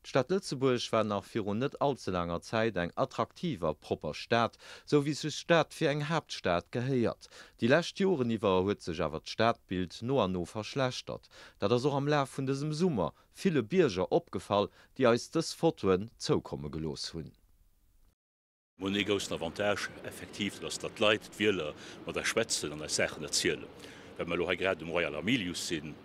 D'Stad Lëtzebuerg war nach virun net allze laanger Zäit eng attraktiv a propper Stad, sou wéi sech dat fir eng Haaptstad gehéiert. Déi lescht Joren iwwer huet sech awer d'Stadbild no an no verschlechtert. Dat ass och am Laf vun dësem Summer ville Bierger opgefall, déi eis dës Fotoen zoukomme gelooss hunn. Mir hunn ee groussen Avantage effektiv, dat ass, datt d'Leit, d'Wieler mat eis schwätzen an eis Saachen erzielen. Well mer elo hei grad um Royal Hamilius sinn,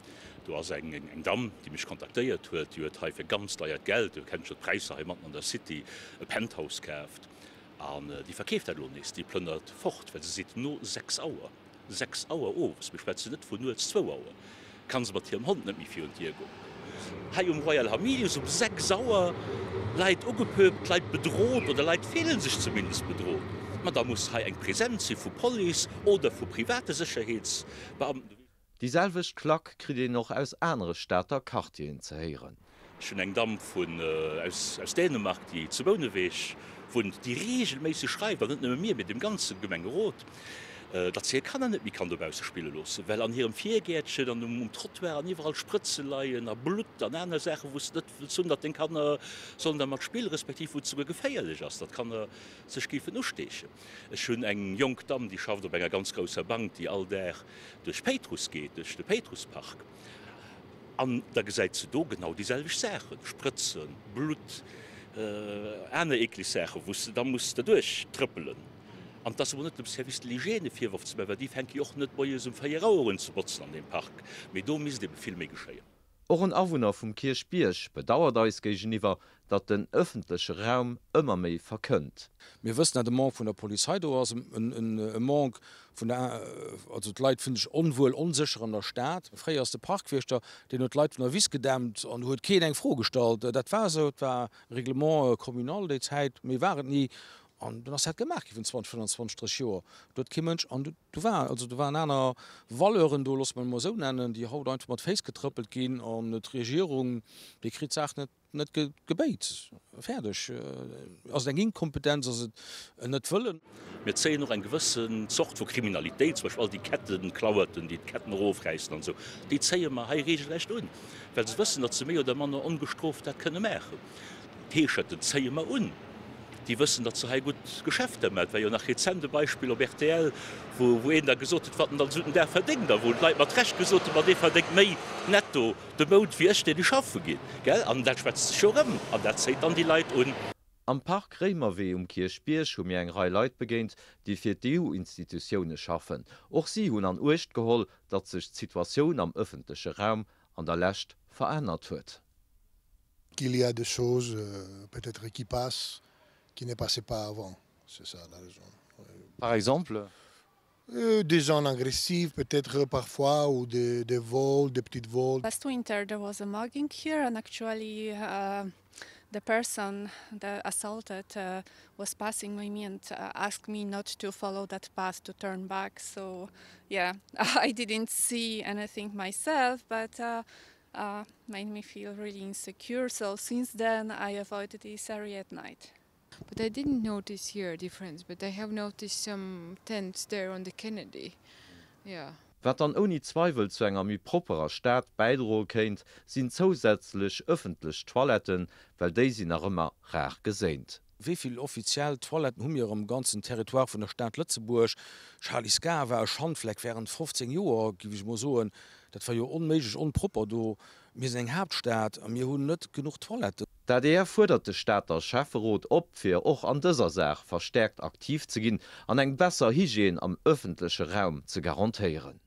do ass eng eng Damm, déi mech kontaktéiert huet, déi huet hei fir ganz deiert Geld, Dir kennt jo d'Präisser hei matten an der City, e Penthouse kaaft an déi verkeeft dat elo nees, déi plënnert fort, well se seet, no 6 Auer 6 Auer owes, mir schwätzen net vun nuets zwou Auer, kann se mat hirem Hond net méi virun d'Dier goen. Hei um Royal Hamilius um 6 Auer, Leit ugepöbt, Leit bedrot oder Leit fillen sech zumindest bedrot. Ma da muss hei eng Präsenz si vu Police oder vu private Sécherheetsbeamten. Déi selwecht Klack kritt een och aus anere Stater Quartieren ze héieren. Ech hunn eng Damm vun aus Dänemark, déi zu Bouneweg wunnt, déi reegelméisseg schreift, an net nëmme mir, mee dem ganze Gemengerot, datt se hir Kanner net méi kann dobausse spille loossen, well an hirem Virgäertchen an um Trottoir an iwwerall Sprëtze leien a Blutt an aner Saachen, wou s de net wëlls hunn, datt deng Kanner sollen dermat spillen, respektiv wou et souguer geféierlech ass, datt d'Kanner sech géifen usteechen. Ech hunn eng jonk Damm, déi schafft op enger ganz grousser Bank, déi all Dag duerch Péitruss geet, duerch de Péitrusspark. An da gesäit se do genau déi selwecht Saachen, Sprëtzen, Blutt, aner eekleg Saachen, wou s de da muss derduerch trëppelen. An et ass emol net dem Service de l'hygiène e Virworf ze maachen, well déi fänke jo och net moies um 4 Auer un ze botzen an deem Park. Mee do misst ebe vill méi geschéien. Och en Awunner vum Kierchbierg bedauert eis géigeniwwer, datt den ëffentleche Raum ëmmer méi verkënnt. Mir wëssen, dat e Manque vun der Polizei do ass, e Manque vun der, also d'Leit fillen sech onwuel, onsécher an der Stad. Fréier ass de Parkwiechter, deen huet d'Leit vun der Wiss gedämpt an do huet keen eng Fro gestallt. Dat war esou, et war Règlement communal déi Zäit, méi war et ni. An dunn ass dat gemaach gi vun 20, 25, 30 Joer. Do huet kee Mënsch, an do war, also do waren aner Valeuren do, loosse mer et emol esou nennen, déi haut einfach mat Féiss getrëppelt ginn an d'Regierung, déi kritt d'Saach net, net gebéit. Fäerdeg. Ass et eng Inkompetenz, ass et en Net-Wëllen? Mir zéien och eng gewëssen Zort vu Kriminalitéit, zum Beispill all déi Kettenklauerten, déi d'Ketten erofräissen an esou, déi zéie mer hei regelrecht un, well se wëssen, datt se méi oder manner ongestrooft dat kënne maachen. D'Heescherten zéie mer un, déi wëssen, datt se hei gutt Geschäfter maachen. Et war jo nach rezent e Beispill op rtl, wou een da gesot huet, wat en dann esou den Dag verdéngt a wou d'Leit mat Recht gesot hunn, ma dee verdéngt méi netto de Mount wéi ech, deen ech schaffe ginn. Gell? An dat schwätzt sech jo erëm an dat zéit dann déi Leit un. Am Park Réimerwee um Kierchbierg hu mir eng Rei Leit begéint, déi fir d'EU-Institutioune schaffen. Och si hunn an Uecht geholl, datt sech d'Situatioun am ëffentleche Raum an der Lescht verännert huet. Qu'il y a des choses peut-être qui passent qui ne passaient pas avant, c'est ça la raison. Par exemple? Des gens agressifs peut-être parfois ou des, des vols, des petites vols. Last winter there was a mugging here and actually uh, the person that assaulted uh, was passing by me and uh, asked me not to follow that path to turn back so yeah I didn't see anything myself but uh, uh, made me feel really insecure so since then I avoided this area at night. But I didn't notice here a difference, but I have noticed some tents there on the Kennedy. Yeah. Wat dann ouni Zweiwel zu enger méi propperer Stad bäidroe kéint, sinn zousätzlech ëffentlech Toiletten, well déi sinn nach ëmmer rar geséint. Wéi vill offiziell Toiletten hu mir am ganzen Territoire vun der Stad Lëtzebuerg? Charly's Gare war e Schandfleck während 15 Joer, géif ech emol soen. Dat war jo onméiglech onpropper do. Mir sinn eng Haaptstad a mir hunn net genuch Toiletten. D'adr fuerdert de Stater Schäfferot op, fir och an dëser Saach verstäerkt aktiv ze ginn an eng besser Hygiène am ëffentleche Raum ze garantéieren.